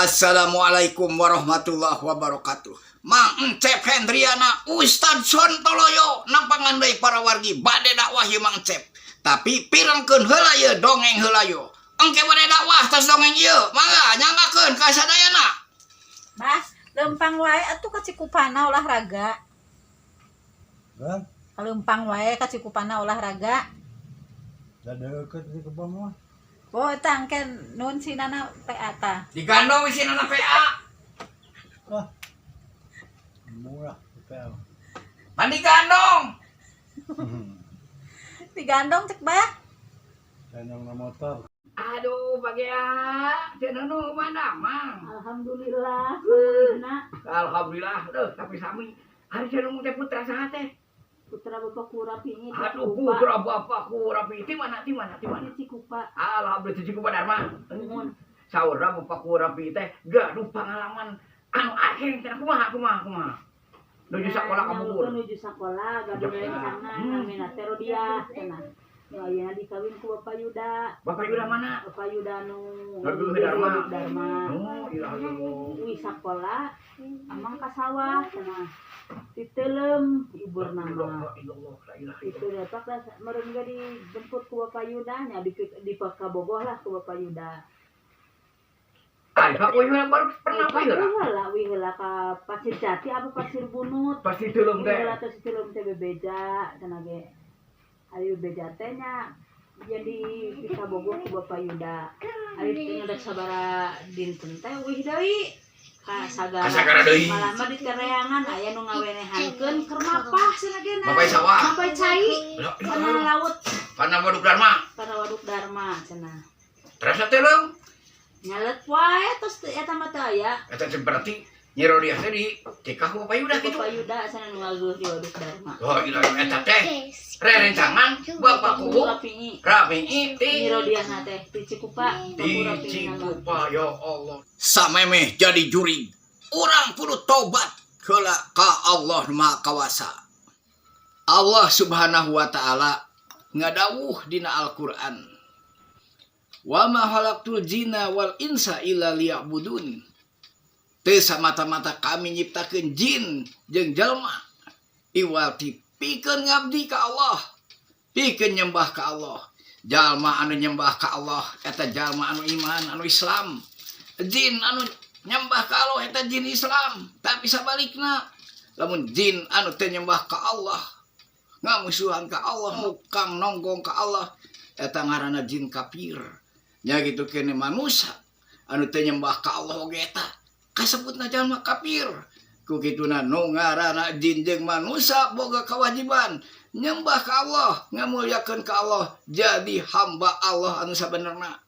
Assalamualaikum warahmatullahi wabarakatuh. Mang Encep Hendriana, Ustad Sontoloyo, nampangan deui para wargi, bade dakwah ieu Mang Encep. Tapi pirengkeun heula ieu dongeng heula yo. Engke bade dakwah tos dongeng ieu. Mangga nyanggakeun ka sadayana. Mas, lempang wae atuh ka Cikupana olahraga. Hah? Lempang wae ka Cikupana olahraga. Da deukeut di kebon mah. Oh, eta engke nun sinana PA ta. Digandong isinana PA. Ah. Murah PL. Pan digandong. Digandong cek bah. Gandong na motor. Aduh, bagea, cenah nu mana, Mang? Alhamdulillah, Alhamdulillah, deh, tapi sami. Ari cenah teh putra saha teh? Putra Bapak Kurapi ini. Aduh, putra Bapak Kurapi. Di mana? Di mana? Di mana? Cikupa. Alhamdulillah, di Cikupa Dharma. Nuhun. Saurna Bapak Kurapi teh gaduh pengalaman anu akeh teh, kumaha kumaha kumaha? Nuju sakola ka Bogor. Nuju sakola gaduh rencangan, namina teh Rodiah cenah. Nu ayeuna dikawin ku Bapak Yuda. Bapak Yuda mana? Bapak Yuda nu Aduh, Dharma. Dharma. Oh, iya Allah. Uih sakola amang ka sawah cenah. Diteuleum iburna mah. La ilaha Itu dapat lah meureun ge dijemput ku Bapak Yuda nya, di Kabogoh lah ku Bapak Yuda. Ay, Pak Yuda baru pernah Pak heula. Wih heula, wih heula ka Pasir Jati apa Pasir Bunut. Pasti teuleum teh. Wih heula teh teuleum teh bebeja cenah ge. Ari bebeja teh nya jadi di Kabogoh ku Bapak Yuda. Ari teu ngadek sabara dinten teh wih deui ka sagara. Ka sagara deui. Malah mah di tereangan aya nu ngawenehankeun keur mapah cenah ge na. Mapah sawah. Mapah cai. Kana laut. Kana Waduk Dharma. Kana Waduk Dharma cenah. Terus teuleum. Nyalet wae terus teu eta mah teu aya. Eta teh berarti Nyi Rodiah teh di tikah ku Bapak Yuda gitu. Bapak Yuda cenah nu ngageuleuh di Waduk Dharma. Oh, ilah eta teh rerencangan Bapak Kubu Rapi'i. Rapi'i ti Nyi Rodiah na teh di Cikupa. Di Cikupa, ya Allah. Samemeh jadi jurig. Urang kudu tobat heula ka Allah Maha Kawasa. Allah Subhanahu wa Ta'ala ngadawuh dina Al-Qur'an. Wa ma khalaqtul jinna wal insa illa liya'budun. Teu samata-mata kami nyiptakeun jin jeung jalma iwal ti pikeun ngabdi ka Allah, pikeun nyembah ka Allah. Jalma anu nyembah ka Allah eta jalma anu iman, anu Islam. Jin anu nyembah ka Allah eta jin Islam. Tapi sabalikna, lamun jin anu teu nyembah ka Allah, ngamusuhan ka Allah, mukang nonggong ka Allah, eta ngaranna jin kafir. Nya gitu kene manusia anu teu nyembah ka Allah oge eta kasebutna jalma kafir. Ku kituna nu ngaranna jin jeung manusia boga kewajiban nyembah ka Allah, ngamulyakeun ka Allah, jadi hamba Allah anu sabenerna.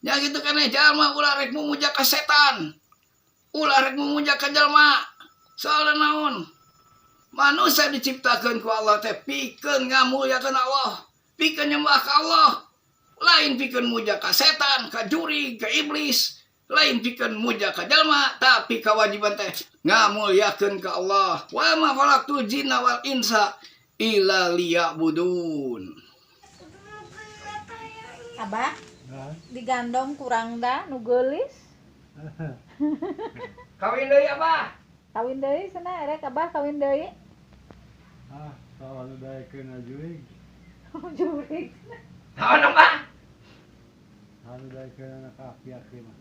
Nya gitu keneh jalma ulah rek mumuja ka setan, ulah rek mumuja ka jalma. Soalna naon? Manusia diciptakeun ku Allah teh pikeun ngamulyakeun Allah, pikeun nyembah ka Allah, lain pikeun muja ka setan, ka jurig, ka iblis, lain pikeun muja ka jalma, tapi kewajiban teh ngamulyakeun ka Allah. Wa ma khalaqtul jinna wal insa illa liya'budun. Abah, Nah. digandong kurang da nu geulis. Kawin deui, Abah. Kawin deui cenah, erek Abah kawin deui. Ah, saha nu daekeun jurig. Jurig. Naon, Abah? Saha nu daekeun anak aki-aki mah.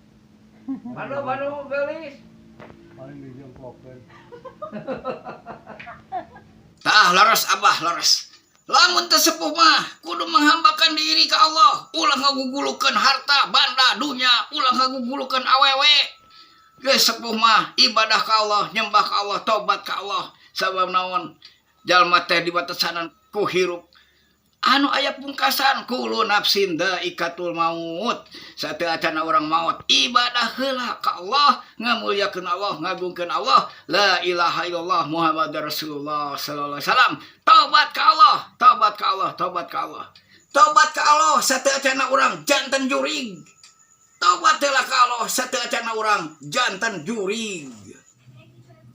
Manu manu geulis. Paling dijongkokeun. Tah leres, Abah, leres. Lamun teu sepuh mah kudu menghambakan diri ke Allah, ulah ngagugulukeun harta, banda, dunya, ulah ngagugulukeun awewe. Geus sepuh mah ibadah ka Allah, nyembah ka Allah, tobat ka Allah. Sabab naon? Jalma teh dibatasanan ku hirup anu aya pungkasan, kullu nafsin dha'iqatul maut. Sateuacanna urang maut, ibadah heula ka Allah, ngamulyakeun Allah, ngagungkeun Allah, la ilaha illallah Muhammad Rasulullah sallallahu alaihi wasallam. Tobat ka Allah, tobat ka Allah, tobat ka Allah, tobat ka Allah sateuacanna urang janten jurig. Tobat heula ka Allah sateuacanna urang janten jurig.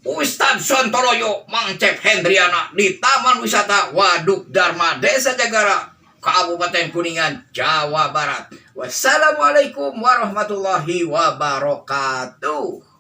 Ustadz Sontoloyo, Mang Cep Hendriana di Taman Wisata Waduk Dharma, Desa Jagara, Kabupaten Kuningan, Jawa Barat. Wassalamualaikum warahmatullahi wabarakatuh.